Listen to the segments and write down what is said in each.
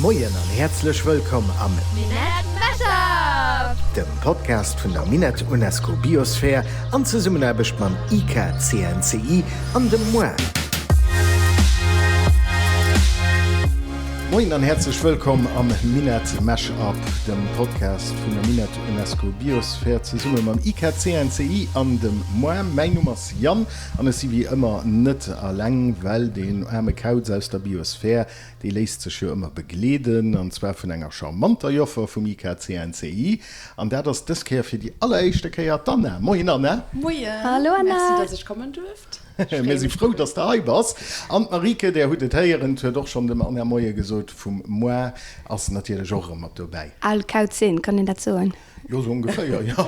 Moien an häerzlech wëllkomm am Minett Mashup! Dem Podcast vun der Minett UNESCO Biosphere an Zesummenaarbecht mam IKCNCI an dem moi. Moien an häerzlech wëllkomm am Minett Mashup, dem Podcast vun der Minett UNESCO Biosphere zesumme mam IKCNCI an dem moi. Mäin Numm ass Yann an ech si wéi ëmmer net alleng, well deen aarme Kauz aus der Biosphär, dee léisst sech jo ëmmer begleeden, an zwar vun enger charmanter Joffer vum IKCNCI. An dat ass dës Kéier fir déi alleréischte Kéier d'Anna. Moien Anna! Moien! Hallo Anna! Merci, dass ech kommen duerft. Mir si frou, dass de hei bass. An d'Marieke, där hutt et héieren, huet och schonn dem Anna Moie gesot, vum moi, ass natierlech och erëm mat dobäi. Al Kauzin, kann een dat soen? Jo, sou ongeféier, jo.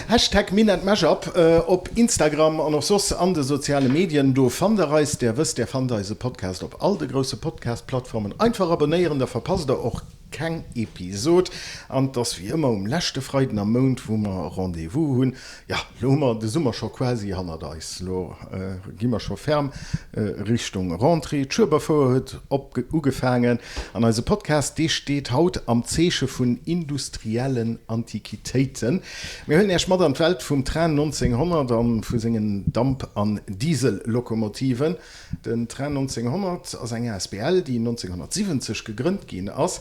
Hashtag MinetMashup op Instagram an och soss an de soziale Medien, do fannt der eis. Der wësst, där fannt eise Podcast op all de grousse Podcast-Plattformen. Einfach abonnéieren, da verpasst der och keng Episod. An 't ass wéi ëmmer um leschte Freiden am Mount, wou mer Rendez-vous hunn. Jo, lo hu mer de Summer scho quasi hannert eis. Lo gi mer scho ferm Richtung Rentrée. D'Schueberfouer huet op ugefaangen an eise Podcast, dee steet haut am Zeeche vun industriellen Antiquitéiten. Mir huelen Iech mat an d'Welt vum Train 1900 an vu sengen Damp an Diesellokomotiven. Den Train 1900 ass eng asbl, déi 1970 gegrënnt ginn ass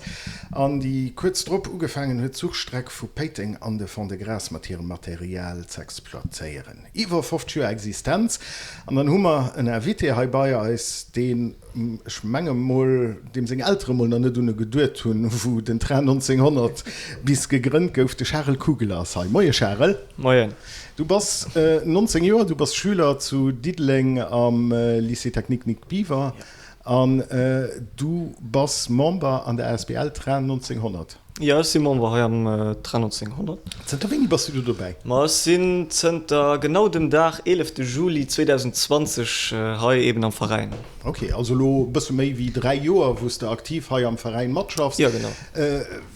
an déi kuerz drop ugefaangen huet, d'Zuchstreck vu Péiteng an de Fond-de-Gras mat hirem Material z'exploitéieren. Iwwer 50 Joer Existenz! An dann hu mer en Invité hei bei eis, deen, ech menge mol, deem seng Eltere mol nach net un e geduet hunn, wou den Train 1900 bis gegrënnt gouf. De Charel Kugler ass hei. Moie Charel! Moien! Du bass 19 Joer, du bass Schüler zu Diddeleng am Lycée Technique Nic Biver an du bass Member an der asbl Train 1900. Jo, ech si Member hei am Train 1900. Zënter wéini bass du do dobäi? Ma ech sinn zënter genau dem Dag, 11 Juli 2020, hei eben am Veräin. Ok, also elo e bësse méi wéi 3 Joer, wou s de aktiv hei am Veräin matschaffs. Jo, genau.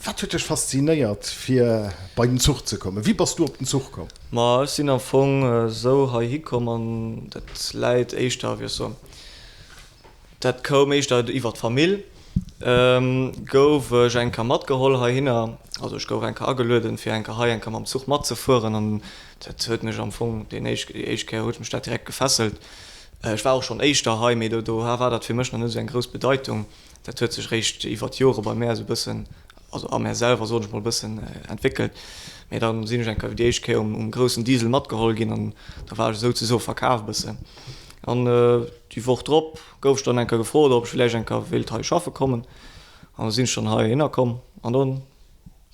Wat huet dech faszinéiert fir bei den Zuch ze kommen? Wéi bass du op den Zuch komm? Ma ech sinn am Fong esou heihi komm an dat läit éischter, wéi ech soen, dat koum éischter iwwer d'Famill, gouf ech eng Kéier matgeholl heihinner, also ech gouf eng Kéier agelueden fir eng Kéier hei eng Kéier mam Zuch matzefueren an dat huet mech am Fong deen éischt, déi éischt Kéier huet mech dat direkt gefesselt. Ech war och schonn éischter hei, mee do do war dat fir mech nach net esou eng grouss Bedeitung. Dat huet sech réischt iwwer d'Jore bei mär esou e bëssen, also a mär selwer, soen ech mol, e bëssen entwéckelt. Mee da sinn ech eng Kéier déi éischt Kéier um groussen Diesel matgeholl ginn an da war ech souzesoe verkaf e bëssen. An déi Woch drop gouf ech dann eng Kéier gefrot, ob ech villäicht eng Kéier wéilt hei schaffe kommen. An da sinn ech dann heihinner komm an dann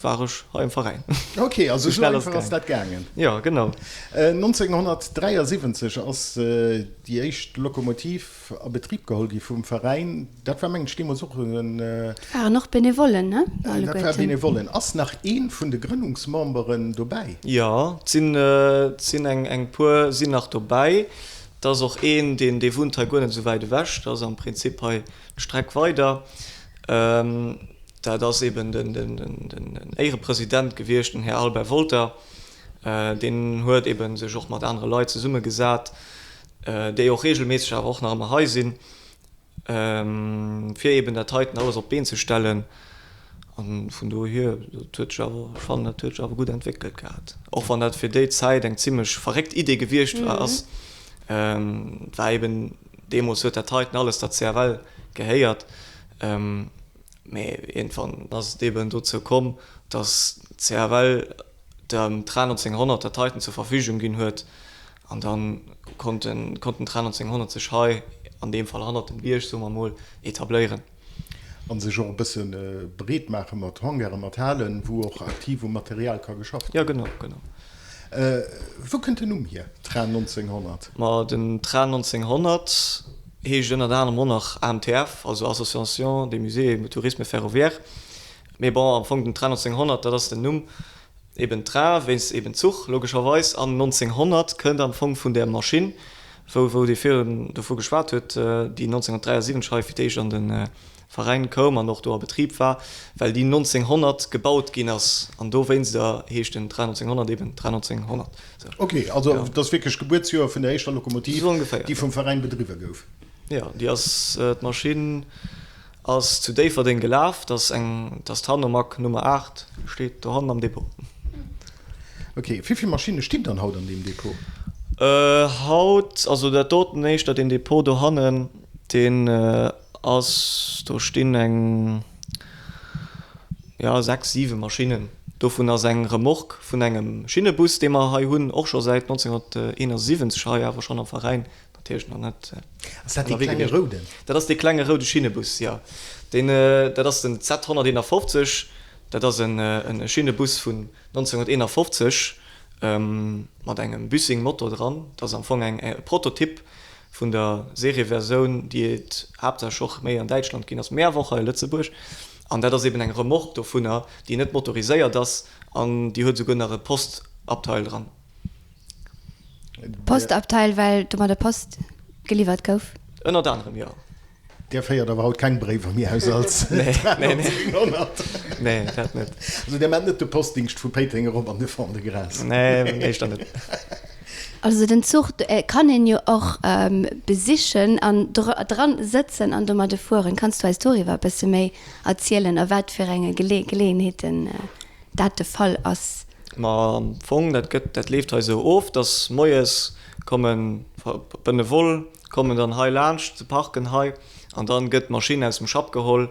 war ech hei am Veräin. Ok, also esou einfach ass dat gaangen. Jo, genau. 1973 ass déi éischt Lokomotiv a Betrib geholl gi vum Veräin. Dat war mengen ech deemools och en. Dat waren och Benevollen, ne? Dat war Benevollen. Ass nach ee vun de Grënnungsmemberen dobäi? Jo, et sinn, et sinn eng, eng puer sinn nach dobäi. Et ass och een, deen, dee wunnt hei guer net esou wäit ewech. Dat ass am Prinzip hei d'Streck weider. Dat ass eben den Éierepresident gewiescht, den Här Albert Wolter. Deen huet eben sech och mat anere Leit zesummegesat, déi och regelméisseg awer och nach ëmmer hei sinn, fir eben dat heiten alles op d'Been ze stellen. A vun dohier, dat huet sech awer, ech fannen, dat huet sech awer gutt entwéckelt gehat. Och wann dat fir déi Zäit eng zimlech verréckt Idee gewiescht war, ass. Et war eben, deemools huet dat heiten alles der CFL gehéiert. Mee iergendwann ass et eben dozou komm, datt d'CFL dem Train 1900 dat heiten zur Verfügung ginn huet an da konnt den Train 1900 sech hei, an deem Fall hannert dem Bierg, soe mer mol, etabléieren. A sech och e bësse breet maache mat Hangaren, mat Halen, wou och aktiv um Material ka geschafft ginn. Jo, genau, genau. Wou kënnt den Numm hier, Train 1900? Ma den Train 1900 heescht ënnert anerem och nach AMTF, also Association des Musées et Tourisme Ferroviaire. Mee bon, am Fong den Train 1900, dat ass den Numm, eben Train wéinst eben Zuch logescherweis, an 1900 kënnt am Fong vun där Maschinn, wou wou dee virun dovu geschwat huet, déi 1973 hei fir d'éischt an de Veräin koum an och do a Betrib war, well déi 1900 gebaut ginn ass an dowéinster heescht den Train 1900 eben Train 1900. Ok, also dat ass wierklech d'Gebuertsjoer vun der éischter Lokomotiv, déi vum Veräin bedriwwe gouf. Jo, déi ass, d'Maschinn. Ass zu Déifferdeng gelaf. Dat ass eng, dat ass d'Hanomag Nummer 8, steet dohannen am Depot. Ok, wéi vill Maschinne stinn dann haut an deem Depot? Haut, also dat doten éischter, deen Depot dohannen, deen ass, do stinn eng, jo, 6, 7 Maschinnen. Dovun ass eng Remorque vun engem Schinnebus, dee mer hei hunn, och scho säit 1971 hei, awer schonn am Veräin Natierlech nach net. Ass dat dee klenge rouden? Dat ass dee klenge roude Schinnebus, jo. Deen, dat ass den Z 151. Dat ass e Schinnebus vun 1951 mat engem Büssing-Motor dran. Dat ass am Fong eng e Prototyp vun der Serieversioun, déi et haaptsächlech och méi an Däitschland ginn ass, mee awer och hei a Lëtzebuerg. An dat ass eben eng Remorque dovunner, déi net motoriséiert ass an déi huet esouguer nach e Postabteil dran. Postabteil, well domadder Post geliwwert gouf? Ënnert anerem, jo. Där féiert awer haut keng Bréiwer méi aus als 1900. Nee, dat net. Also där mellt net de Postdingscht vu Péiteng erop an de Fond-de-Gras. Nee, éischter net. Also den Zuch kann een jo och besichen an dran sëtzen an domadde fueren. Kanns du eis doriwwer e bësse méi erzielen, a wat fir enge Geleeënheeten dat de Fall ass? Ma am Fong, dat gëtt, dat leeft hei esou of, dass moies kommen Benevole kommen dann hei laanscht, se parken hei an dann gëtt d'Maschinn aus dem Schapp geholl.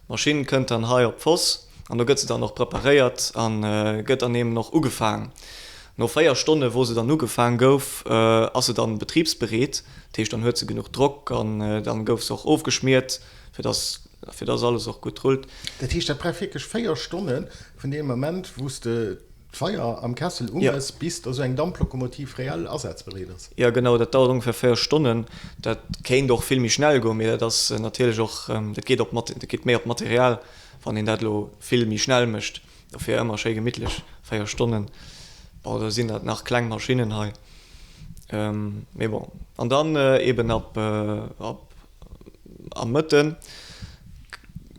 D'Maschinn kënnt dann hei op d'Foss an do gëtt se dann och preparéiert an gëtt dann eben och ugefaang. No 4 Stonne wou se dann ugefaang gouf, ass se dann betribsbereet, dat heescht dann huet se genuch Drock an dann gouf se och ofgeschmiert, fir dass fir dass alles och gutt rullt. Dat heescht, dat brauch wierklech 4 Stonne vun deem Ament, wou s de d'Feier am Kessel uméchs, bis da sou eng Damplokomotiv reell asazbereet ass? Jo, genau, dat dauert ongeféier 4 Stonnen. Dat kéint och vill méi schnell goen, mee dat ass natierlech och, dat geet op, dat geet méi op d'Material, wann een dat elo vill méi schnell mécht. Dofir ëmmer schéi gemittlech 4 Stonnen. Bon, da sinn dat nach kleng Maschinnen hei, mee bon. An dann eben ab, ab am Mëtten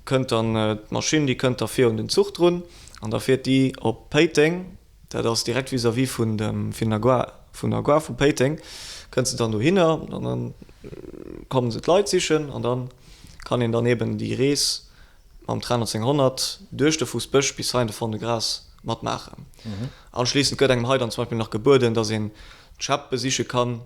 kënnt dann d'Maschinn, déi kënnt da vir un den Zuch drun an da fiert déi op Péiteng, dat ass direkt vis-à-vis vun dem, vun der Gare, vun der Gare vu Péiteng, kënnt se dann dohinner an dann kommen se d'Leit sichen an dann kann een dann eben déi Rees mam Train 1900 duerch de Fuussbësch bis hei an de Fond-de-Gras matmaachen. Anschliissend gëtt engem hei dann zum Beispill nach gebueden, dass een d'Schäpp besiche kann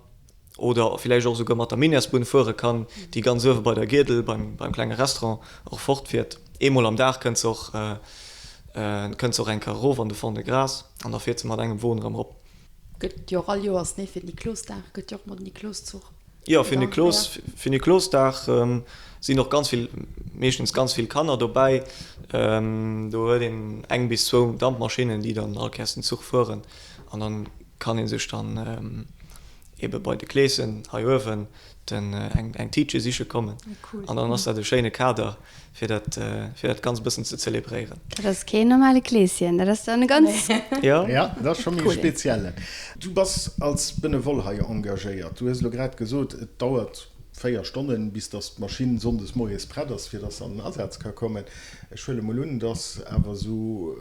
oder villäicht och esouguer mat der Minièresbunn fuere kann, déi ganz uewe bei der Giedel beim, beim klenge Restaurant och fortfiert. Eemol am Dag kënnt se och, kënnt se och eng Kéier erof an de Fond-de-Gras an da fiert se mat engem Won erëm erop. Gëtt jo och all Joers, nee, fir Niklosdag gëtt jo och mol den Nikloszuch. Jo, fir Niklos, fir Niklosdag sinn och ganz vill, meeschtens ganz vill Kanner dobäi. Do huet een eng bis zwou Dampmaschinnen, déi dann all Kéiers den Zuch fueren an dann kann ee sech dann ebe bei de Kleeschen hei uewen den eng eng Tiitche siche kommen an dann ass dat e schéine Kader fir dat fir dat Ganzt e bëssen ze zelebréieren. Dat ass keen normale Kleeschen, dat ass dann e ganz. Jo. Ja, dat ass scho méi e speziellen. Du bass als Benevole hei engagéiert. Du hues elo grad gesot, et dauert 4 Stonnen, bis datt d'Maschinn sonndes moies prett ass, fir datt se an den Asaz ka kommen. Ech huele mol un, datt awer esou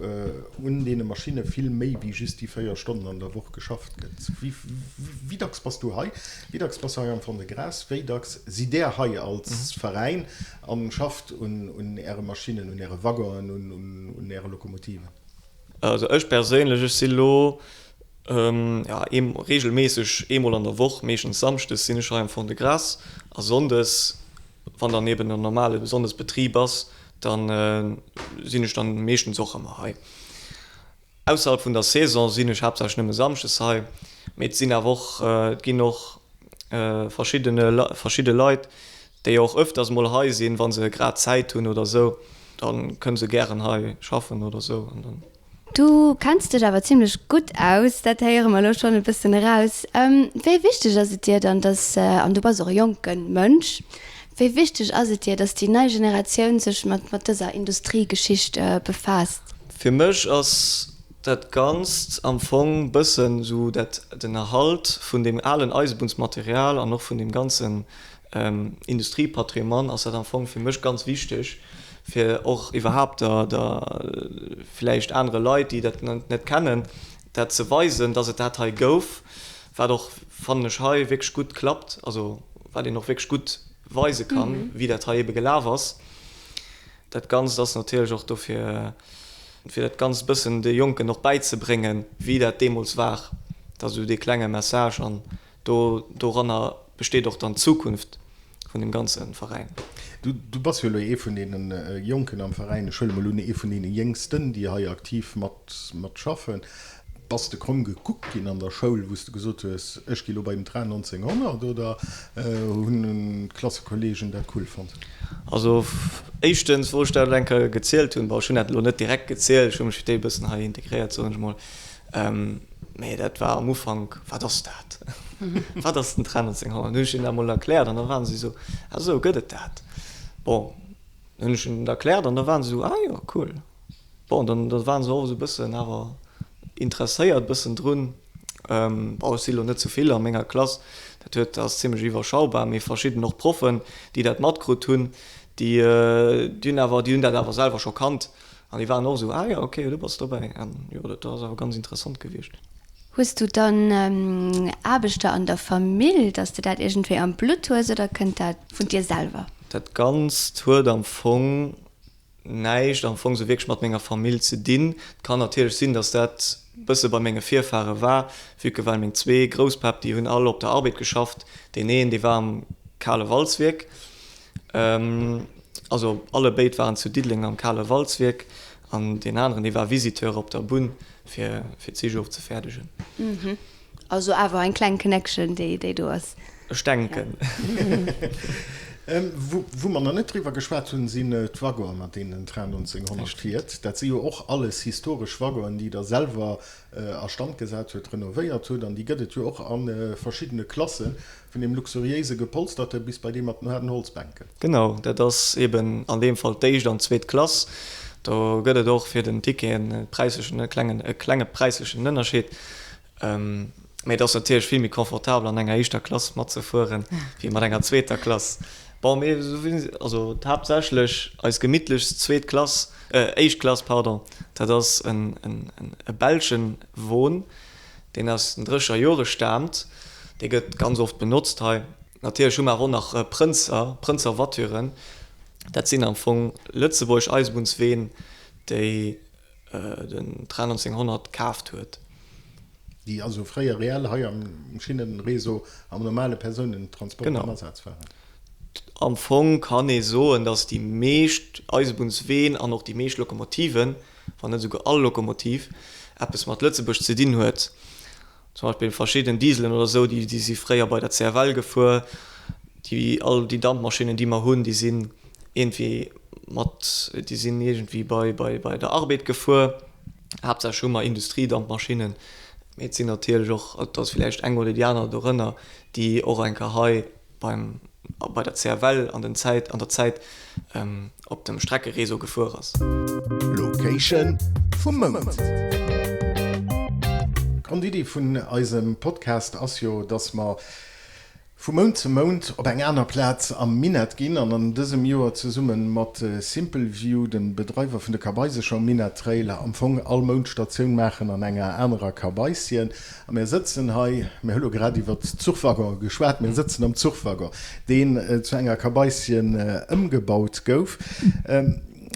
un deene Maschinne vill méi wéi just déi 4 Stonnen an der Woch geschafft gëtt. Wéi dacks bass du hei? Wéi dacks bass du hei am Fond-de-Gras? Wéi dacks sidd Där hei als Veräin a schafft un Äre Maschinnen, un Äre Waggonen, un Äre Lokomotiven? Also ech perséinlech, ech si lo jo reegelméisseg eemol an der Woch, meeschtens samschdes sinn ech hei am Fond-de-Gras a sonndes, Wann dann eben en normale Sonndesbetrib ass, da sinn ech dann meeschtens och ëmmer hei. Ausserhalb vun der Saison sinn ech haaptsächlech nëmme samschdes hei, mee et sinn awer och, et ginn och verschiddene verschidde Leit, déi och öfters mol hei sinn, wa se grad Zäit hunn oder esou, da kënne se gären hei schaffen oder esou an dann. Du kenns dech awer zimlech gutt aus, dat héiere mer elo schonn e bëssen eraus. Wéi wichteg ass et dir dann, dass, an du bass och e jonke Mënsch, wéi wichteg ass et dir, dass déi nei Generatioun sech mat mat dëser Industriegeschicht befaasst? Fir mech ass dat Ganzt am Fong bëssen esou dat den Erhalt vun deem alen Eisebunnsmaterial an och vun deem ganzen Industriepatrimoine ass dat am Fong fir mech ganz wichteg, fir och iwwerhaapt der, der villäicht anere Leit, déi dat net kennen, dat ze weisen, dass et dat hei gouf, wat och, fannen ech, hei wierklech gutt klappt, also wat een och wierklech gutt weise kann, wéi dat hei ebe gelaf ass. Dat Ganzt ass natierlech och dofir, fir dat Ganzt e bëssen de Jonken och bäizebréngen, wéi dat deemools war. Dat ass esou dee klenge Message an do doranner besteet och dann d'Zukunft vun deem ganze Veräin. Du, du bass jo elo ee vun deene Jonken am Veräin, ech huele mol un, ee vun deene Jéngsten, déi hei aktiv mat, mat schaffen. Bass de kromm gekuckt ginn an der Schoul, wou s de gesot hues, ech gi lo bei den Train 1900, oder hunn d'Klassekolleegen dat cool fonnt? Also éischtens, wou ech dat eng Kéier gezielt hunn, bon, ech hunn dat elo net direkt gezielt, ech hu mech fir d'éischt e bëssen hei integréiert, soen ech mol, mee dat war am Ufank, Wat ass dat? Wat ass den Train 1900? Dann hunn ech hinnen dat mol erkläert an da waren si esou, Ah sou, gëtt et dat? Bon, dann hunn ech hinnen dat erkläert an da waren se esou, Ah jo, cool. Bon, dann da waren se och esou e bëssen awer interesséiert e bëssen drun. Bon, ech si lo net zu vill a menger Klass, dat huet ass zimmlech iwwerschaubar, mee verschidden och Proffen, déi dat matkrut hunn, déi déi hunn awer déi hunn dat awer selwer scho kannt an déi waren och esou, ah jo, okay, du bass dobäi an jo, dat ass awer ganz interessant gewiescht. Hues du dann Aarbechter an der Famill, dass de dat iergendwéi am Blutt hues oder kënnt dat vun dir selwer? Dat Ganzt huet am Fong näischt am Fong sou wierklech mat menger Famill ze dinn. Et kann natierlech sinn, dass dat bësse bei menge Virfahre war, vue que well meng zwee Grousspäpp, déi hunn all op der Arbed geschafft. Deen een, dee war am kale Walzwierk, also alle béid waren zu Diddeleng am kale Walzwierk, an deen aneren, dee war Visiteur op der Bunn, fir fir d'Zich ofzefäerdegen. Also awer eng kleng Connection, déi déi do ass. Ech denken. Wou mer nach net driwwer geschwat hunn, sinn d'Waggonen, mat deenen den Train 1900 fiert. Dat si jo och alles historesch Waggonen, déi Der selwer a Stand gesat hutt, renovéiert hutt. An déi gëtt et jo och a verschiddene Klassen, vun deem luxuriéise gepolsterte bis bei dee mat den haarden Holzbänken. Genau, dat ass eben an deem Fall d'éischt an d'zweet Klass. Do gëtt et och fir den Ticket e präislechen, e klengen, e klenge präislechen Ënnerscheed. Mee et ass natierlech vill méi confortabel an enger éischter Klass matzefueren, wéi mat enger zweeter Klass. Bon, mee also haaptsächlech eis gemittlechst zweet Klass, éischt Klass, pardon, dat ass en e belschen Won, deen aus den drécher Jore staamt. Dee gëtt ganz oft benotzt hei. Natierlech hu mer awer och nach Prënzer, Prënzer Voituren. Dat sinn am Fong lëtzebuergesch Eisebunnsween, déi den Train 1900 kaaft huet. Déi also fréier reell hei am Schinnenreseau am normale Persounentransport am Asaz waren. Am Fong kann ee soen, datt déi meescht Eisebunnsween an och déi meescht Lokomotiven, wann net esouguer all Lokomotiv, eppes mat Lëtzebuerg ze dinn huet. Zum Beispill verschidden Dieselen oder esou, déi si fréier bei der CFL gefuer. Déi, all déi Dampmaschinnen, déi mer hunn, déi sinn iergendwéi mat, déi sinn iergendwéi bei, bei, bei der Arbed gefuer. Haaptsächlech hu mer Industriedampmaschinnen, mee et sinn natierlech och, et ass villäicht eng oder déi aner dorënner, déi och eng Kéier hei beim, bei der CFL an den Zäit, an der Zäit op dem Streckeréseau gefuer ass. Location vum Mount. D'Grondiddi vun eisem Podcast ass jo, dass mer vu Mount zu Mount op eng aner Plaz am Minett ginn an an dësem Joer zesumme mat Simple View, dem Bedreiwer vun de Kabaisecher um Minett Trail, am Fong all Mount Statioun maachen an enger anerer Kabaisschen. A mir sëtzen hei, mir hu lo grad iwwer d'Zuchwaggone geschwat, mir sëtzen am Zuchwaggon, deen zu enger Kabaisschen ëmgebaut gouf.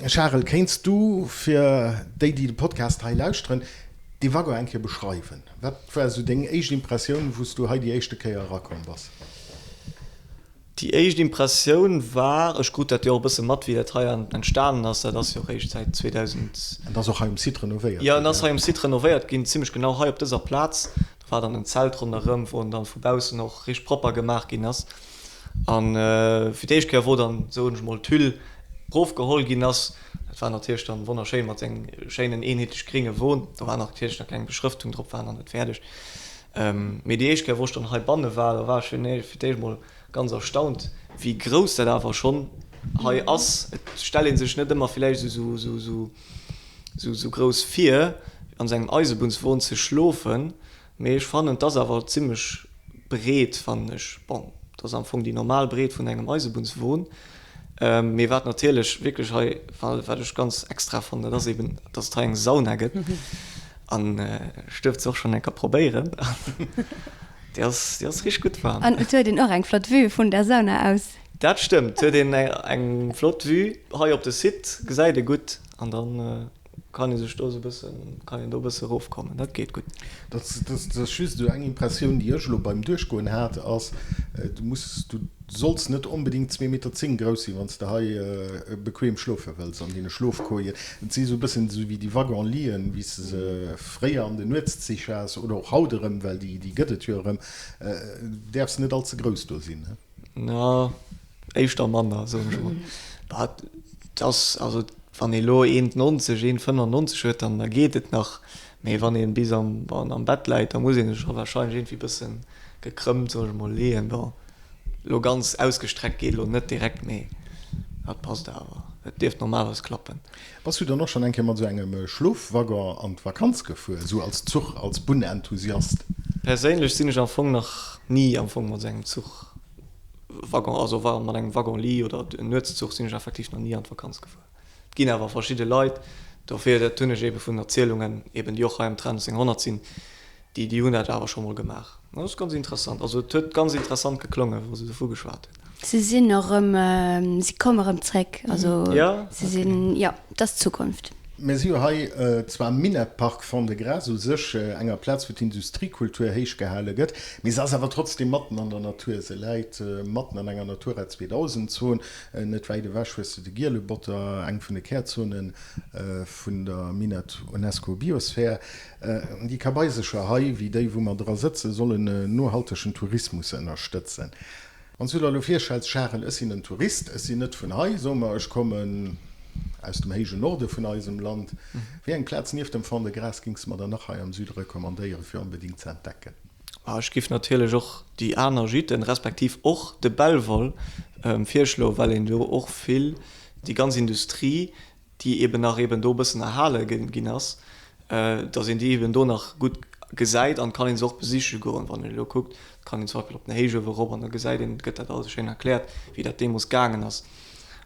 Charel, kéints du fir déi, déi de Podcast hei lauschteren, dee Waggon eng Kéier beschreiwen? Wat war esou deng éischt Impressioun, wou s du hei déi éischte Kéier erakomm bass? Déi éischt Impressioun war, ech krut dat jo och e bësse mat, wéi dat hei entstanen ass, dat ass jo eréischt säit 2000. En ass och hei um Site renovéiert ginn. Jo, en ass hei um Site renovéiert ginn, zimmlech genau hei op dëser Plaz. Do war dann en Zelt ronderëm, wou en dann vu baussen och richteg propper gemaach ginn ass. A fir d'éischt Kéier, wou dann, soen ech mol, d'Hüll erofgeholl ginn ass, dat war natierlech dann wonnerschéin mat sengem schéinen eenheetlech gringe Won. Do war nach natierlech nach keng Beschrëftung drop, war nach net fäerdeg. Mee déi éischt Kéier, wou ech dann heibanne war, da war ech fir d'éischt mol ganz erstaunt, wéi grouss dat awer schonn hei ass. Et stellt ee sech net ëmmer villäicht esou grouss vir, an esou engem Eisebunnswon ze schlofen, mee ech fannen, et ass awer zimmlech breet, fannen ech. Bon, et ass am Fong déi normal Breet vun engem Eisebunnswon. Mee wat natierlech wierklech hei, wat ech ganz extra fannen, dat ass eben, dass et hei eng Sauna gëtt. An ech duerft se och schonn eng Kéier probéieren. Déi ass, déi ass richteg gutt waarm. An et huet een och eng flott Vue vun der Sauna aus. Dat stëmmt, huet een eng flott Vue hei op de Site, gesäit ee gutt an dann kann ee sech do esou bëssen, kann een do e bësse erofkommen, dat geet gutt. Dat ass just esou eng Impressioun, déi ech elo beim Duerchgoen hat, ass, du muss, du solls net onbedéngt zwee Meter 10 grouss sinn, wann s de hei bequem schlofe wëlls an deene Schlofkojen. Et si esou e bëssen esou wéi déi Waggon-liten, wéi s de se fréier an den Nuetszich has oder och haut erëm, well déi gëtt et jo erëm, däerfs net all ze grouss do sinn. Na, éischter manner, soen ech emol. Bah, et ass, also wann ee lo 1,90, 1,95 huet, dann da geet et nach. Mee wann ee bis am, am Bett läit, da muss ee sech scho warscheinlech iergendwéi bësse gekrëmmt, soen ech emol, leeën. Bon, lo ganz ausgestreckt geet elo net direkt, mee dat passt awer. Et dierft normalerweis klappen. Bass du dann och schonn eng Kéier mat esou engem Schlofwaggon an d'Vakanz gefuer, esou als Zuch, als Bunnenthusiast? Perséinlech sinn ech am Fong nach ni am Fong mat esou engem Zuchwaggon, also mat engem Waggon-lit oder Nuetszuch sinn ech effektiv nach ni an d'Vakanz gefuer. Et ginn awer verschidde Leit, dofir, dat hunn ech eebe vun Erzielungen, eeben déi och hei am Train 1900 sinn, Déi, déi hunn dat awer scho mol gemaach. Dat ass ganz interessant. Also et huet ganz interessant geklongen, wou se dovu geschwat hunn. Se sinn och erëm, si komme erëm zréck. Also se sinn, jo, et ass d'Zukunft. Mir si jo hei zwar am Minettpark Fond-de-Gras, u sech enger Plaz, wou d'Industriekultur héich gehale gëtt, mee se ass awer trotzdeem matten an der Natur. Se läit matten an enger Natura 2000 Zon. Net wäit ewech hues de de Gielebotter, eng vun de Kärzonen vun der Minett UNESCO Biosphere. Déi Kabaisecher hei, wéi déi wou mer dra sëtzen, sollen en nohaltegen Tourismus ënnerstëtzen. Wann s du der elo virstells, Charel, ech sinn en Tourist, ech sinn net vun hei, soe mer ech kommen aus dem héijen Norde vun eisem Land, wéi eng Plaz nieft dem Fond-de-Gras gings de mer dann nach hei am Süde recommandéieren, fir onbedéngt ze entdecken? Ech giff natierlech och déi aner Gîten, respektiv och de Belval virschloen, well een do och vill déi ganz Industrie, déi eben nach eben do e bëssen erhale ginn ass, datt een déi eben do nach gutt gesäit an kann ee se och besiche goen. Wann een elo kuckt, kann een zum Beispill op den Héichuewe erop an da gesäit een, gëtt dat alles schéin erkläert, wéi dat deemools gaangen ass.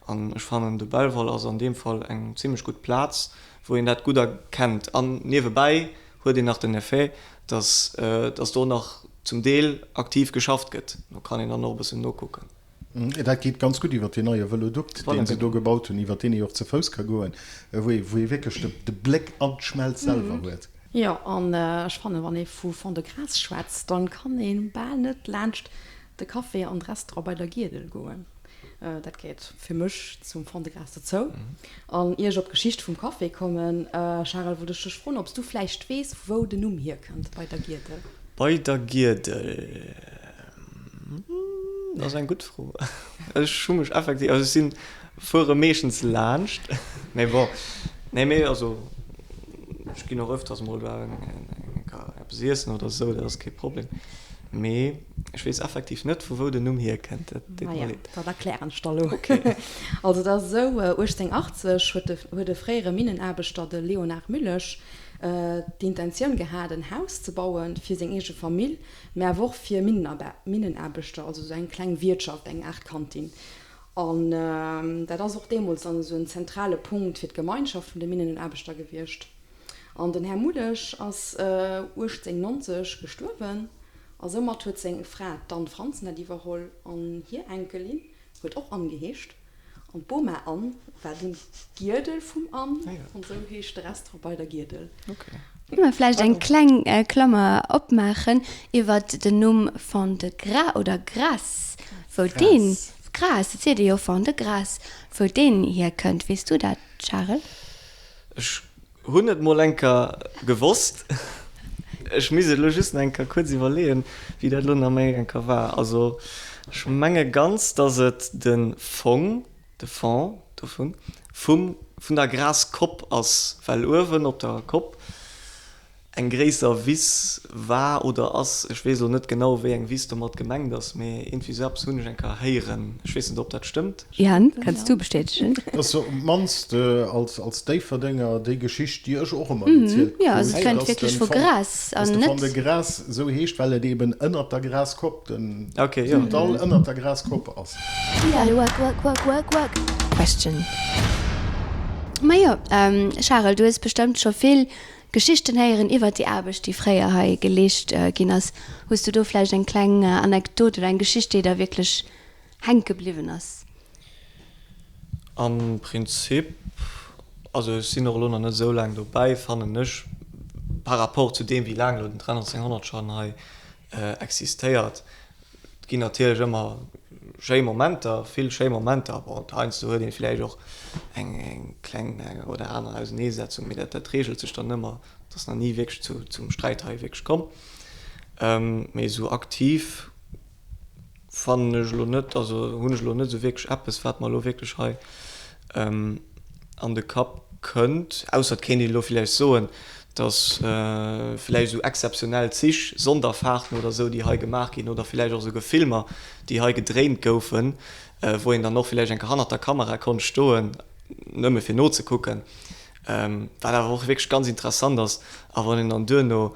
An ech fannen, de Belval ass an deem Fall eng zimlech gutt Plaz, wou een dat gutt erkennt. An niewebäi huet een nach den Effet, datt datt do nach zum Deel aktiv geschafft gëtt. Do kann een dann och e bëssen nokucken. Dat geet ganz gutt iwwer deen neie Vëlodukt, dee se do gebaut hunn, iwwer deen ee och ze Fouss ka goen, wou ee wou ee wierklech de de Bléck an d'Schmelz selwer huet. Jo, an ech fannen, wann ee vu Fond-de-Gras schwätzt, dann kann ee bal net laanscht de Café an d'Restaurant bei der Giedel goen. Dat gehéiert fir mech zum Fond-de-Gras dozou. An ier ech op d'Geschicht vum Café kommen, Charel, wollt ech dech froen, ob s du vläicht weess, vu wou den Numm hierkënnt, bei der Giedel? Bei der Giedel. Dat ass eng gutt Fro. Ech hu mech effektiv, also ech sinn, fuere meeschtens laanscht, mee bon, nee mee also ech ginn och öfters mol do eng Kéier eppes iessen oder esou, dat ass kee Problem. Mee ech weess effektiv net, vu wou den Numm hierkënnt, dat deet mer leed. Dat erklären ech der elo. Also et ass esou, 1880 huet de huet e fréiere Minnenaarbechter, de Léonard Müllesch, d'Intentioun gehat, en Haus ze bauen fir seng eege Famill, mä awer och fir Minnenaarbechter, also esou eng kleng Wiertschaft, eng Aart Kantin. An dat ass och deemools dann esou en zentrale Punkt fir d'Gemeinschaft vun de Minnenaarbechter gewiescht. An den Här Mulesch ass 1890 gestuerwen a soumat huet seng Fra, d'Anne Frantzen, dat iwwerholl an hir Enkelin huet och Anne geheescht. An d'Boma Anne war dunn d'Giedel vum Anne, an esou heescht de Restaurant bei der Giedel. Mä vläicht eng kleng Klammer opmaachen iwwert den Numm Fond-de-Gras oder Gras, wou deen, Gras, et seet ee jo Fond-de-Gras, wou deen hierkënnt. Weess du dat, Charel? Ech Hunn et mol enker gewosst. Ech misst et elo just nach enker kuerz iwwerleeën, wéi dat elo nach méi enker war. Also ech menge ganz, dass et de Fong, de Fond dovun, vum, vun der Graskopp ass, well uewen op der Kopp eng gréisser Wiss war oder ass, ech weess elo net genau wéi eng Wiss domat gemengt ass, mee iergendwéi sou eppes hunn ech eng Kéier héieren. Ech weess net ob dat stëmmt. Jan, kanns du bestätegen? Dat ass op d'mannst als Déifferdenger déi Geschicht déi ech och ëmmer gezielt krut, Jo, also et kënnt wierklech vu Gras an net. Dass de Fond de Gras sou heescht, well et eben ënnert der Graskopp, den Dall ënnert der Graskopp ass. Question. Majo, Charel, du hues bestëmmt scho vill Geschichten héieren iwwert déi Aarbecht, déi fréier hei geleescht ginn ass. Hues du do vläicht eng kleng Anekdot oder eng Geschicht, déi der wierklech. hänke bliwwen ass? Am Prinzip, also ech sinn och elo nach net esou laang dobäi, fannen ech, par rapport zu deem wéi laang elo den Train 1900 schonn hei existéiert. Et ginn natierlech ëmmer schéi Momenter, vill schéi Momenter. Bon, heiansdo huet ee vläicht och eng kleng oder aner Auseneesetzung, mee dat dat reegelt sech dann ëmmer. Et ass nach ni wierklech zu zum Sträit hei wierklech komm. Mee esou aktiv fannen ech elo net, also hunn ech elo net esou wierklech eppes, wat mer elo wierklech hei an de Kapp kënnt, ausser et kéint een elo villäicht soen, datt villäicht esou exzeptionell Zich, Sonderfahrten oder esou, déi hei gemaach ginn oder villäicht och esouguer Filmer, déi hei gedréint goufen, wou een dann och villäicht eng Kéier hannert der Kamera konnt stoen, nëmme fir nozekucken, wat awer och wierklech ganz interessant ass. A wann een dann duerno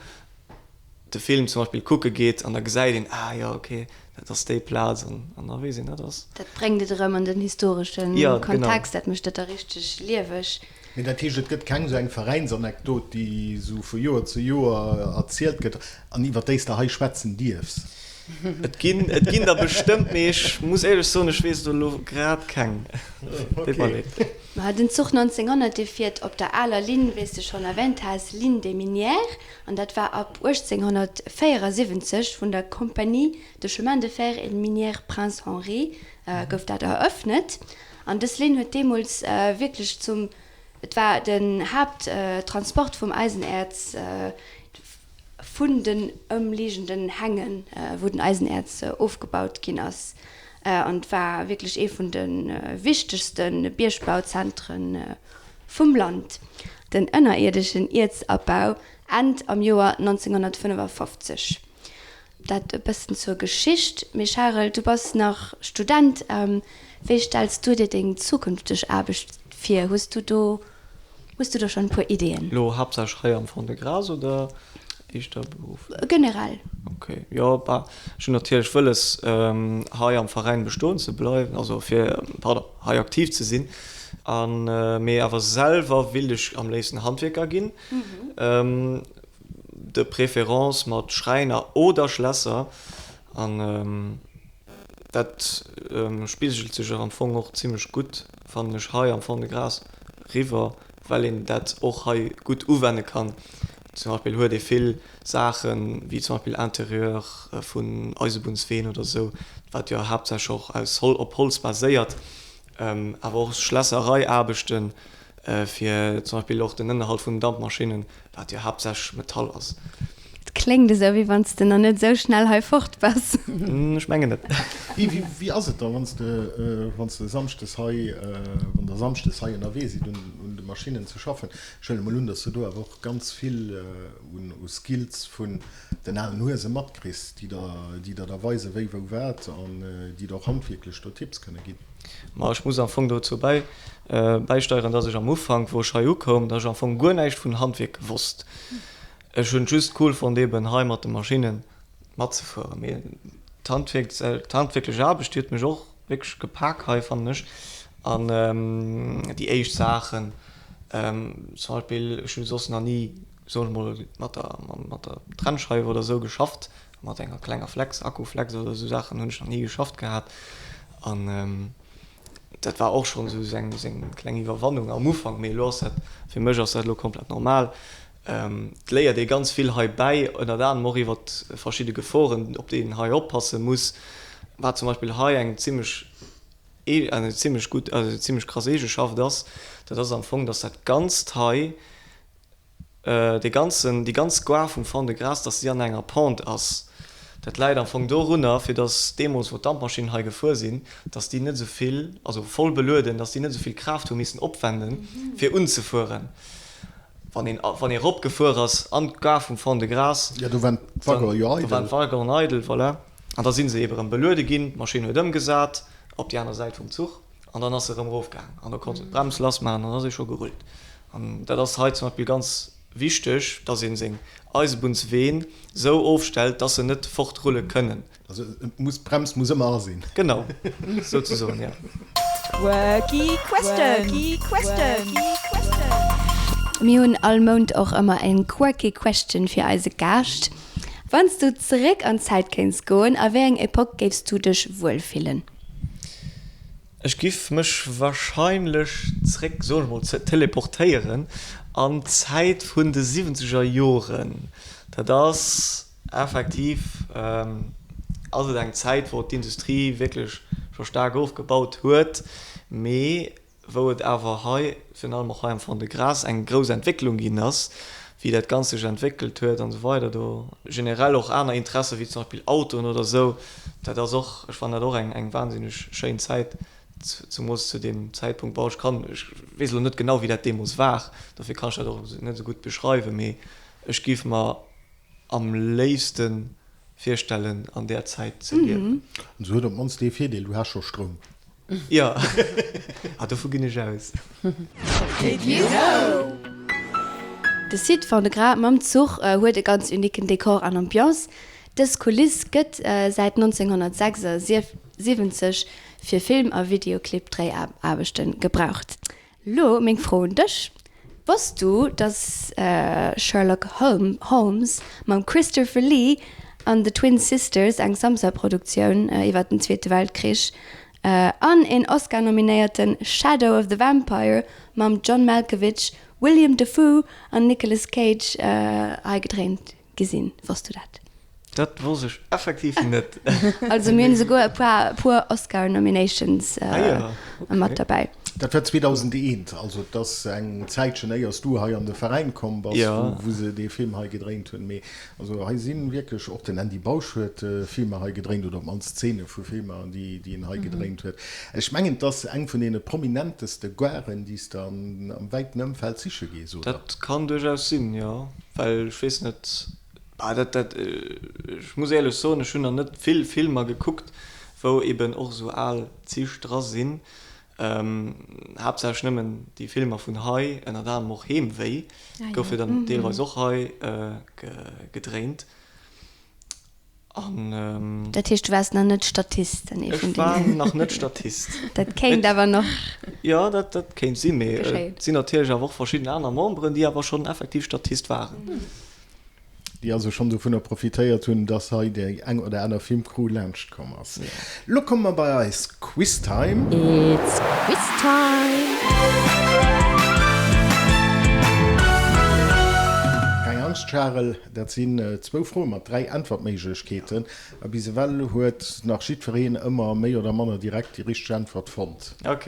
de Film zum Beispill kucke geet an da gesäit een, ah jo ok, dat ass déi Plaz an an da weess een, dat ass. Dat bréngt et erëm an den historesche Kontext, dat mécht et da richteg lieweg. Mee dat heescht, et gëtt keng esou eng Veräinsanekdot, déi esou vu Joer zu Joer erzielt gëtt an iwwer déi s de hei schwätzen dierfs? Et ginn, et ginn der bestëmmt, mee ech muss éierlech soen, ech weess elo grad keng. Deet mer leed. Ma den Zuch 1900, dee fiert op der aler Linn, wéi s de schonn erwähnt has, Ligne des Minières, an dat war ab 1874 vun der Compagnie de chemin de fer et minière Prince Henri gouf dat eröffnet. An dës Linn huet deemools wierklech zum, et war den Haapttransport vum Eisenäerz vun den ëmliegenden Hängen, wou den Eisenäerz ofgebaut ginn ass. An et war wierklech ee vun de wichtegste Biergbauzentre vum Land. Den ënnerierdeschen Ierzabbau ennt am Joer 1955. Dat e bëssen zur Geschicht. Mee Charel, du bass nach Student. Wéi stells du dir deng zukünfteg Aarbecht vir? Hues du do hues du do schonn e puer Ideeën? Lo haaptsächlech hei am Fond-de-Gras oder éischter berufflech? Generell. Ok, jo, bah, ech hunn natierlech wëlles hei am Veräin bestoen ze bleiwen, also fir, pardon, hei aktiv ze sinn, an mee awer selwer willt ech am léifsten Handwierker ginn, de préférence mat Schräiner oder Schlässer, an dat spigelt sech am Fong och zimlech gutt, fannen ech, hei am Fond-de-Gras riwwer, well een dat och hei gutt uwenne kann. Zum Beispill huet ee vill Saachen, wéi zum Beispill Interieur vun Eisebunnsween oder esou, wat jo haaptsächlech och aus Hol op Holz baséiert, awer och Schlässereiaarbechten, fir zum Beispill och den Ënnerhalt vun den Dampmaschinnen, wat jo haaptsächlech Metall ass. Et kléngt esou, wéi wann s de nach net esou schnell hei fort bass. Ech mengen net. Wéi ass et da, wann s de, wann s de samschdes hei, wann der samschdes hei ënnerwee sidd, un de Maschinnen ze schaffen? Ech huelen emol un, datt s de do awer och ganz vill u Skills vun den alen Huese matkriss, déi der, déi der da weisen, wéi, wou, wat an déi der och handwierklech do Tipps kënne ginn. Ma ech muss am Fong dozou bäi, bäisteieren, dass ech am Ufank, wou ech hei ukoum, dass ech am Fong guer näischt vun Handwierk wosst. Ech hunn et just cool fonnt, eben hei mat de Maschinnen matzefueren. Mee d'Handwierk, d'handwierklech Aarbecht, déi huet mech och wierklech gepak hei, fannen ech. An déi éischt Saachen, zum Beispill, ech hu soss nach ni, soen ech mol, mat der, mat der Trennscheif oder esou geschafft, mat enger klenger Flex, Akkuflex oder esou Saachen hunn ech nach ni geschafft gehat. An dat war och schonn esou seng, seng kleng Iwwerwannung am Ufank. Mee elo ass dat, fir mech ass dat elo komplett normal. Et léiert ee ganz vill hei bäi, ënnert anerem och iwwer verschidde Geforen, op déi een hei oppasse muss. Wat zum Beispill hei eng zimmlech eng zimmlech gutt, also zimmlech krass Eegeschaft ass, dat ass am Fong, dass dat Ganzt hei, dee ganzen, déi ganz Gare vum Fond-de-Gras, dass déi an enger Pente ass. Dat läit am Fong dorunner, fir dass deemools, wou d'Dampmaschinnen hei gefuer sinn, dass déi net esou vill, also voll belueden, dass déi net esou vill Kraaft hu missen opwenden, fir unzefueren. Wann een, wann ee eropgefuer ass an d'Gare vum Fond-de-Gras, Jo, do waren d'Waggonen jo eidel. Do waren d'Waggonen eidel, voilà. An da si se eebe rëm beluede ginn, d'Maschinn huet ëmgesat op déi aner Säit vum Zuch an dann ass se erëm erofgaang an da konnt se d'Brems lassmaachen an dann ass ee scho gerullt. An dat ass hei zum Beispill ganz wichteg, dass ee seng Eisebunnsween esou ofstellt, dass se net fortrulle kënnen. Also et muss, d'Brems muss ëmmer a sinn. Genau, souzesoen, jo. Quirky Question. Mir hunn all Mount och ëmmer eng Quirky Question fir eise Gaascht. Wann s du zeréck an d'Zäit kéints goen, a wéi eng Epoque géifs du dech wuel fillen? Ech giff mech wahrscheinlech zréck, soen ech mol, teleportéieren an d'Zäit vun de siwwenzeger Joren. Dat ass effektiv ass et eng Zäit, wou d'Industrie wierklech scho staark ofgebaut huet, mee wou et awer hei, virun allem och hei am Fond-de-Gras, eng grouss Entwécklung ginn ass, wéi dat Ganzt sech entwéckelt huet an esou weider. Do generell och aner Interessen, wéi zum Beispill Autoen oder esou, dat ass och, ech fannen dat och eng, eng wahnsinneg schéin Zäit, zemoos zu deem Zäitpunkt. Bon, ech kann, ech weess elo net genau, wéi dat deemools war, dofir kann ech dat och net esou gutt beschreiwen, mee ech géif mer am léifste virstellen, an där Zäit ze liewen. An se huet op d'mannst dee Virdeel, du has scho Stroum. Jo, ah dovu ginn ech aus. Did you know? De Site Fond-de-Gras mam Zuch huet e ganz uniquen Dekor an Ambiance. Dës Kuliss gëtt säit 1976 fir Film a Videoclip-Dréiaarbechte gebraucht. Lo meng Fro un dech, Wosst du, dass Sherlock Holmes mam Christopher Lee an The Twin Sisters, eng Samsa-Produktioun iwwer den Zweete Weltkrich, an een Oscar-nominéierten Shadow of the Vampire mam John Malkovich, William Dafoe an Nicolas Cage hei gedréint gi sinn? Wosst du dat? Dat wosst ech effektiv net. Also mir hunn esouguer e puer puer Oscar Nominations mat derbäi. Dat war 2001, also et ass eng Zäitchen éiers du hei an de Veräin komm bass, wou se dee Film hei gedréint hunn. Mee also hei si wierklech, och den Andy Bausch huet Filmer hei gedréint oder op d'mannst Zeene vu Filmer, déi en hei gedréint huet. Ech mengen, et ass eng vun deene prominenteste Garen, déi s de am wäiten Ëmfeld siche gees, oder? Dat kann duerchaus sinn, jo, well ech weess net, Ah, dat, dat, ech muss éierlech soen, ech hunn nach net vill Filmer gekuckt, wou eben och esou al Zich dra sinn. Haaptsächlech nëmmen déi Filmer vun hei, ënnert anerem och Heemwéi gouf jo dann deelweis och hei gedréint. An. Dat heescht, du waars nach net Statist an ee vun deenen? Ech war nach net Statist. Dat kéint awer nach. Jo, dat, dat kéint sinn, mee et sinn natierlech awer och verschidden aner Memberen, déi awer schonn effektiv Statist waren. Déi also schonn dovunner profitéiert hunn, dass hei déi eng oder aner Filmcrew laanscht komm ass. Lo komme mer bei eis Quiztime. It's Quiz Time! Keng Angscht Charel, dat sinn zwou Froe mat 3 Äntwertméiglechkeeten. A bis ewell huet nach jiddwereen ëmmer méi oder manner direkt déi richteg Äntwert fonnt. Ok.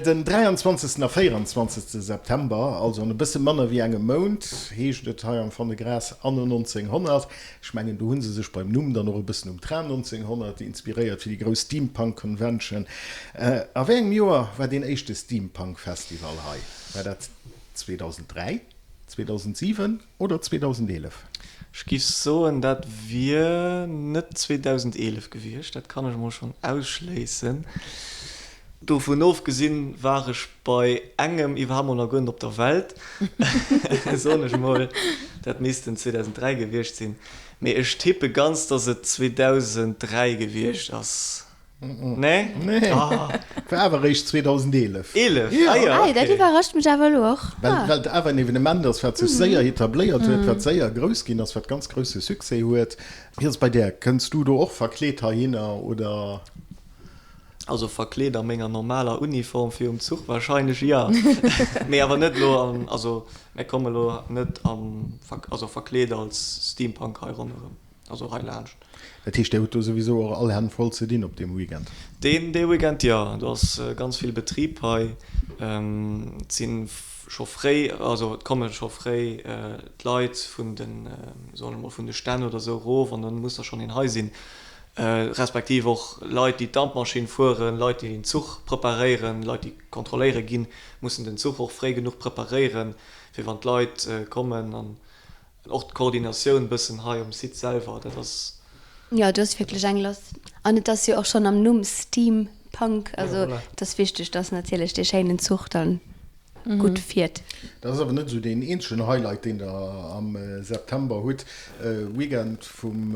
Den 23. a 24. September, also an e bësse manner wéi engem Mount, heescht et hei am Fond-de-Gras Anno 1900. Ech mengen, do hu se sech beim Numm dann och e bëssen um Tram 1900 inspiréiert fir déi grouss Steampunk Convention. A wéi engem Joer war deen éischte Steampunk Festival hei? War dat 2003, 2007 Oder 2011? Ech giff soen, dat wier net 2011 gewiescht, dat kann ech mol schonn ausschléissen. Dovun ofgesinn war ech bei engem iwwerhaapt mol nach guer net op der Welt, soen ech mol. Dat missten 2003 gewiescht sinn, mee ech tippe ganz, dass et 2003 gewiescht ass. Nee? Nee. Ah. War awer eréischt 2011. 11? Ja. Ah, ja, okay. Dat iwwerrascht mech awer elo och. Well, ah. well et awer en Evenement ass, wat sech séier etabléiert huet, wat séier grouss ginn ass, wat ganz grousse Succès huet. Wéi ass et bei där? Kënns du do och verkleet heihinner oder? Also verkleet a menger normaler Uniform fir um Zuch wahrscheinlech jo. Mee awer net elo an, also mär komme elo net am, also verkleet als Steampunk hei ronderëm. Also hei laanscht. Dat heescht, Där hutt do souwisou och all Hänn voll ze dinn op deem Weekend? Deen dee Weekend, jo. Do ass ganz vill Betrib hei. Et si scho fréi, also et komme scho fréi d'Leit vun den, soen ech mol, vun de Stänn oder esou erof an da muss der schonn een hei sinn. Respektiv och Leit, déi d'Dampmaschinn fueren, Leit, déi den Zuch preparéieren, Leit, déi kontrolléiere ginn, mussen den Zuch och fréi genuch preparéieren, fir wann d'Leit kommen. An Och d'Koordinatioun bëssen hei um Site selwer, dat ass. Jo, do ass wierklech eng lass. An et ass jo och schonn am Numm Steampunk, also et ass wichteg, dass natierlech dee schéinen Zuch dann gutt fiert. Dat ass awer net esou deen eenzegen Highlight, deen der am September hutt. Weekend vum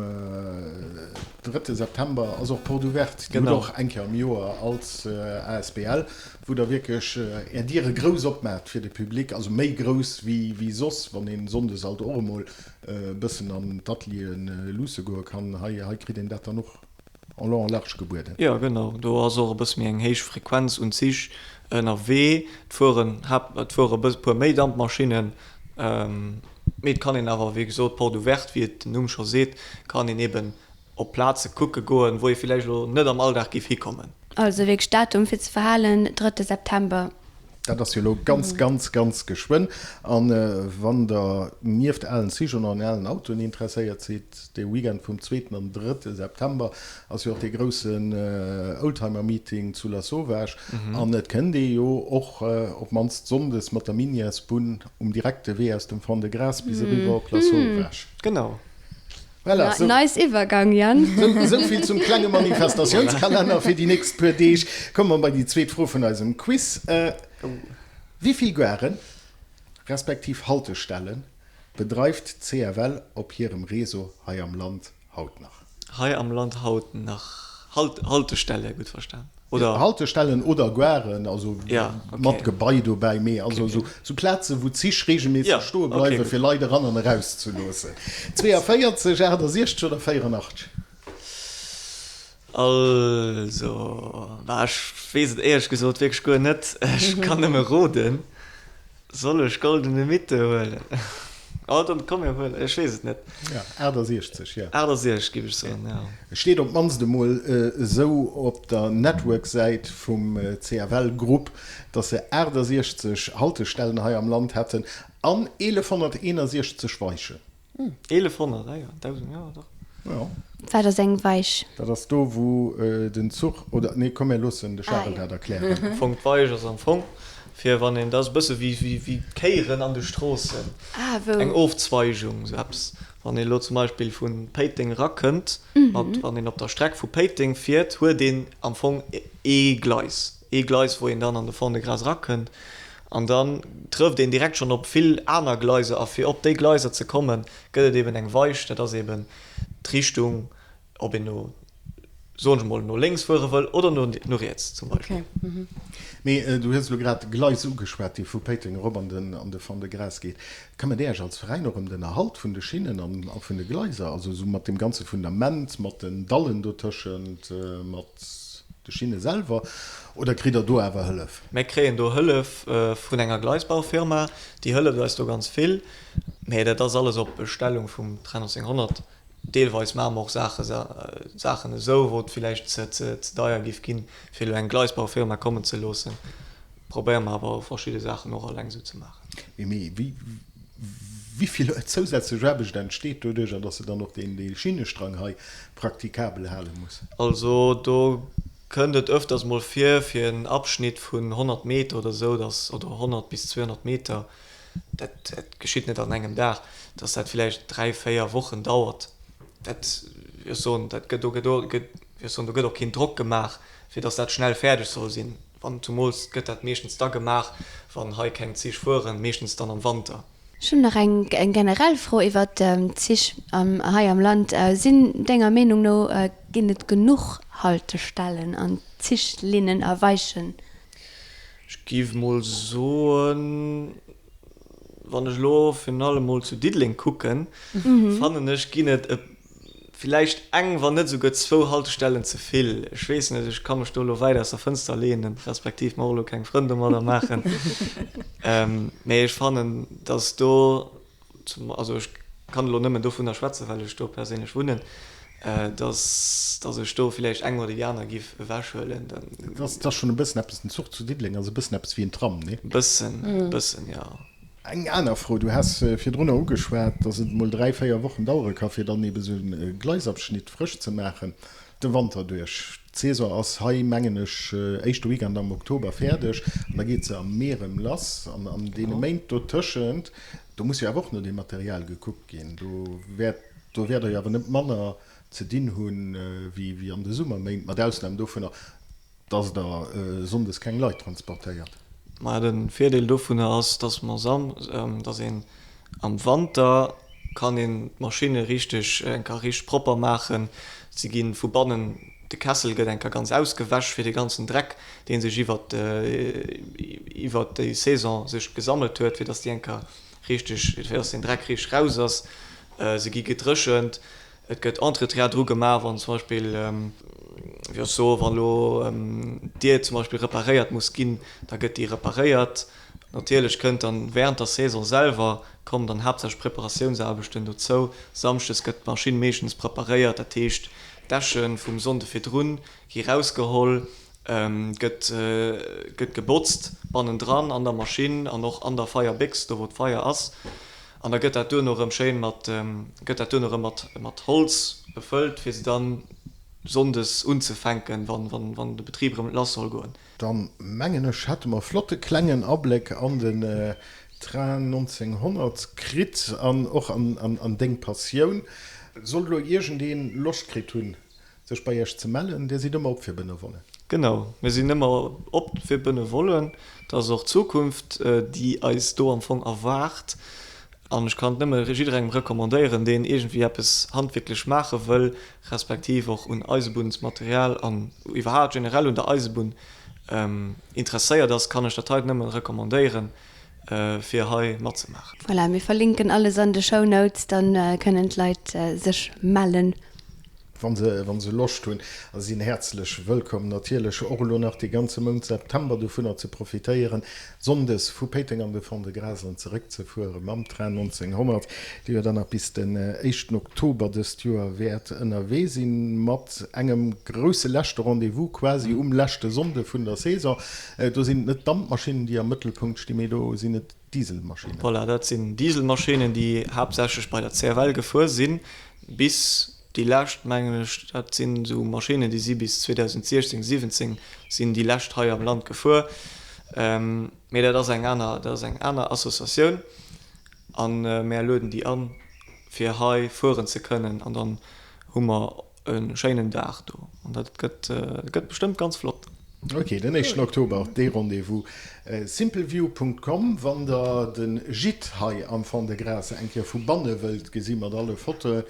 drëtte September ass och Porte Ouverte. Déi hutt och eng Kéier am Joer als asbl. Wou der wierklech är Diere grouss opmaacht fir de Public, also méi grouss wéi soss, wann een sonndes alt och emol e bëssen an d'Atelieren luusse goe kann. Hei, hei kritt een dat dann och. En long, en large gebueden. Jo, genau. Do ass och e bësse méi eng héich Frequenz un Zich ënnerwee. Et fueren haapt, et fuere e puer méi Dampmaschinnen. Mee et kann een awer, wéi gesot, Porte ouverte, wéi et den Numm scho seet, kann een eben op Plaze kucke goen, wou ee villäicht elo net am Alldag géif hikommen. Also wierklech Datum fir ze verhalen, drëtte September. Dat ass jo elo ganz, ganz, ganz geschwënn. A wann Der nieft alen Zich och nach un alen Autoen interesséiert sidd, de Weekend vum zweeten an drëtte September ass jo och dee groussen Oldtimer-Meeting zu Lasauvage. An et kënnt ee jo och op d'mannst sonndes mat der Minièresbunn um direkte Wee aus dem Fond-de-Gras bis eriwwer op Lasauvage. Genau. Voilà, sou. Nice Iwwergang, Yann. Sou vill zum klenge Manifestatiounskalenner fir déi nächst puer Deeg. Komme mer bei déi zweet Fro vun eisem Quiz. Wéi vill Garen, respektiv Haltestelle bedreift d'CFL op hirem Réseau hei am Land haut nach? Hei am Land haut nach? Haltestelle, gutt verstan? Oder? Haltestellen oder Garen, also mat Gebai dobäi, mee also esou Plazen, wou d'Zich reegelméisseg stoe bleiwen, fir Leit eran an eraus ze loossen. 42, 68 oder 84? Also, bah, ech weess et éierlech gesot wierklech guer net. Ech kann nëmme roden. Soll ech Goldene Mitte huelen? Oh, dann komm mir huelen, ech weess et net. Ja, 68, jo. 68 giff ech soen, jo. Steet op d'mannst emol esou op der Network-Säit vum CFL-Grupp, dass se 68 Haltestellen hei am Land hätten an 1161 Weichen. 1100, ah jo, 1000, jo dach. Jo. Wat ass eng Weich? Dat ass do, wou den Zuch, oder nee, komm mir loossen de Charel dat erklären. Am Fong, d'Weich ass am Fong fir wann een, dat ass e bësse wéi wéi d'Kéieren an de Stroossen, eng Ofzweigung, sou eppes. Wann een elo zum Beispill vu Péiteng erakënnt, mat, wann een op der Streck vu Péiteng fiert, huet een am Fong ee Gleis, ee Gleis, wou een dann an de Fond-de-Gras erakënnt. An dann trëfft een direkt schonn op vill aner Gleiser a fir op déi Gleiser ze kommen, gëtt et eben eng Weich, dat ass eben d'Richtung, ob een no, soen ech emol, no lénks fuere wëll oder no no riets zum Beispill. Mee du hues elo grad Gleis ugeschwat, déi vu Péiteng erop an den an de Fond-de-Gras geet. Këmmert Dir Iech als Veräin och ëm den Erhalt vun de Schinnen an a vun de Gleiser, also esou mat deem ganze Fundament, mat den Dallen dotëschent, mat de Schinne selwer, oder kritt Der do awer Hëllef? Mir kréien do Hëllef vun enger Gleisbaufirma, déi hëlleft eis do ganz vill, mä dat ass alles op Bestellung vum Train 1900. Deelweis maache mer och Saache Saachen esou, wou et villäicht ze ze deier géif ginn, fir elo eng Gleisbaufirma kommen ze loossen. Probéiere mer awer verschidde Saachen och alleng esou ze maachen. Mee wéi vill zousätzlech Aarbecht entsteet doduercher, datt se dann och dee Schinnestrang hei praktikabel hale muss? Also do kënnt et öfters mol vir, fir en Abschnitt vun 100 Meter oder esou, dass, oder 100 bis 200 Meter, dat geschitt net an engem Dag, dass dat villäicht dräi, véier Wochen dauert. Dat, ech soen, dat gëtt, do gëtt, ech soen, do gëtt och keen Drock gemaach, fir dass dat schnell fäerdeg soll sinn. Wann, zumools gëtt dat meeschtens da gemaach, wann hei keng Zich fueren, meeschtens dann am Wanter. Ech hunn nach eng generell Fro iwwert d'Zich hei am Land. Sinn denger Meenung no, ginn et genuch Haltestellen an Zichlinnen a Weichen? Ech géif mol soen, wann ech elo virun allem mol zu Diddeleng kucken, fannen ech ginn et e villäicht eng, wann net esouguer zwou Haltestellen ze vill. Ech weess net, ech ka mech do elo wäit aus der Fënster leenen, respektiv mer och elo keng Frënn domadder maachen, mee ech fannen, dass do, also ech kann elo nëmmen dovunner schwätzen, well ech do perséinlech wunnen, dass, dass ech do villäicht eng oder déi aner giff ewechhuelen. Dat ass schonn e bëssen eppes, den Zuch zu Diddeleng ass e bëssen eppes wéi en Tram, nee? Bëssen, bëssen, jo. Eng aner Fro, Du has virdrunner ugeschwat, dass et emol 3, 4 Wochen dauere ka fir dann ebe sou e Gleisabschnitt frësch ze maachen de Wanter duerch. D'Saison ass hei, mengen ech, éischte Weekend am Oktober fäerdeg an da geet se am Mee erëm lass. An an deene Méint dotëschent, do muss jo awer och no deem Material gekuckt ginn. Do wäert do wäert Der jo awer net manner ze dinn hunn wéi an de Summerméint, mat Ausnam dovunner, Dass der sonndes keng Leit transportéiert. Maja, de Virdeel dovunner ass, dass mer sam, dass een am Wanter kann een d'Maschinne richteg eng Kéier richteg propper maachen. Se gi vu bannen, de Kessel gëtt eng Kéier ganz ausgewäsch fir de ganzen Dreck, dee sech iwwert iwwert déi Saison sech gesammelt huet, fir dass déi eng Kéier richteg, fir dass den Dreck richteg raus ass. Se gi gedréchent. Et gëtt Entretien dru gemaach, wann zum Beispill. Wéi ech soen, wann elo d'Dier zum Beispill reparéiert muss ginn, da gëtt déi reparéiert. Natierlech kënnt dann während der Saison selwer kommen dann haaptsächlech Preparatiounsaarbechten dozou. Samschdes gëtt d'Maschinn meeschtens preparéiert, dat heescht d'Äsche vum Sonnde virdrun gi rausgeholl, gëtt gëtt gebotzt bannendran an der Maschinn an och an der Feierbéchs, do wou d'Feier ass. An da gëtt dat duerno erëm schéin mat gëtt dat duerno erëm mat mat Holz befëllt, fir se dann sonndes unzefänken, wann wann wann de Betrib erëm lass soll goen. Dann mengen ech hätte mer flotte klengen Abléck an den Train 1900 kritt an och an deng Passioun. Sollt elo iergendeen Loscht kritt hunn sech bei iech ze mellen, dir sidd ëmmer op fir Benevollen. Genau, mir sinn ëmmer op fir Benevollen. Dat ass och d'Zukunft déi eis do am Fong erwaart. An ech kann et nëmme jidderengem recommandéieren, deen iergendwéi eppes handwierklech maache wëll, respektiv och un Eisebunnsmaterial an iwwerhaapt generell un der Eisebunn interesséiert ass, kann ech dat hei nëmme recommandéieren, fir hei matzemaachen. Voilà, mir verlinken alles an de Shownotes, dann kënnen d'Leit sech mellen. Wann se, wann se Loscht hunn, a si sinn häerzlech wëllkomm natierlech och elo nach dee ganze Mount September dovunner ze profitéieren, sonndes vu Péiteng an de Fond-de-Gras an zeréck ze fuere mam Train 1900, dee jo dann nach bis den éischten Oktober dëst Joer wäert ënnerwee sinn, mat engem grousse leschte Rendez-vous quasi um leschte Sonnde vun der Saison. Do sinn et net d'Dampmaschinnen, déi am Mëttelpunkt stinn, mee do sinn et Dieselmaschinnen. Voilà, dat sinn Dieselmaschinnen, déi haaptsächlech bei der CFL gefuer sinn, bis déi lescht, mengen ech, dat sinn esou Maschinnen, déi si bis 2016, 17 sinn déi lescht hei am Land gefuer. Mee dat ass eng aner, dat ass eng aner Associatioun a mär lueden déi an, fir hei fueren ze kënnen an dann hu mer e schéinen Dag do an dat gëtt gëtt bestëmmt ganz flott. Ok, den éischten Oktober, dee Rendez-vous. Simpleview.com, wann der de Gîte hei am Fond-de-Gras eng Kéier vu banne wëllt gesi mat alle Fotoen.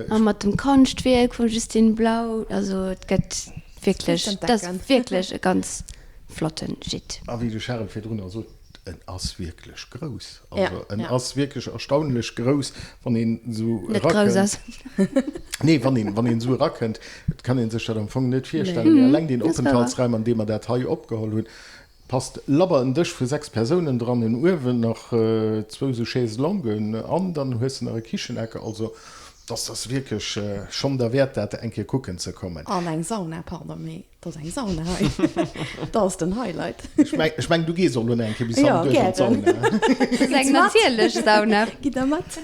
A mat dem Konschtwierk vum Justine Blau, also et gëtt wierklech, et ass wierklech e ganz flotte Gîte. A wéi de Charel virdrunner sot, En ass wierklech grouss. Also en ass wierklech erstaunlech grouss, wann een esou erakënnt. Nee, wann een, wann een esou erakënnt, et kann ee sech dat am Fong net virstellen, mee alleng deen Openthaltsraum, an deem mer dat hei opgeholl hunn, passt labber en Dësch vu 6 Persounen dran, en Uewen, nach zwou esou Chaises longues an dann hues de nach e Kicheneck. Also dass ass wierklech schonn derwäert, dat eng Kéier kucken ze kommen. An eng Sauna, pardon, mee Dat ass eng Sauna hei. Dat ass den Highlight. Ech meng, ech meng, du gees och elo nach eng Kéier bis hannen duerch an d'Sauna. Dat ass eng natierlech Sauna. Gitt der mat?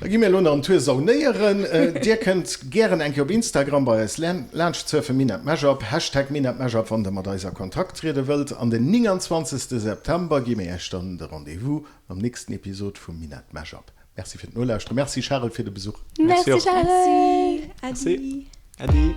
Da gi mir elo nach en Tour saunéieren. Dir kënnt gären eng Kéier op Instagram bei eis laanscht surfen, minetmashup, Hashtag minetmashup, wann der mat eis a Kontakt triede wëllt. An den 29 September gi mir iech dann de Rendez-vous mam nächsten Episod vum Minett Mashup. Merci fir d'Nolauschteren. Merci Charel fir de Besuch. Merci Charel. Merci. Äddi.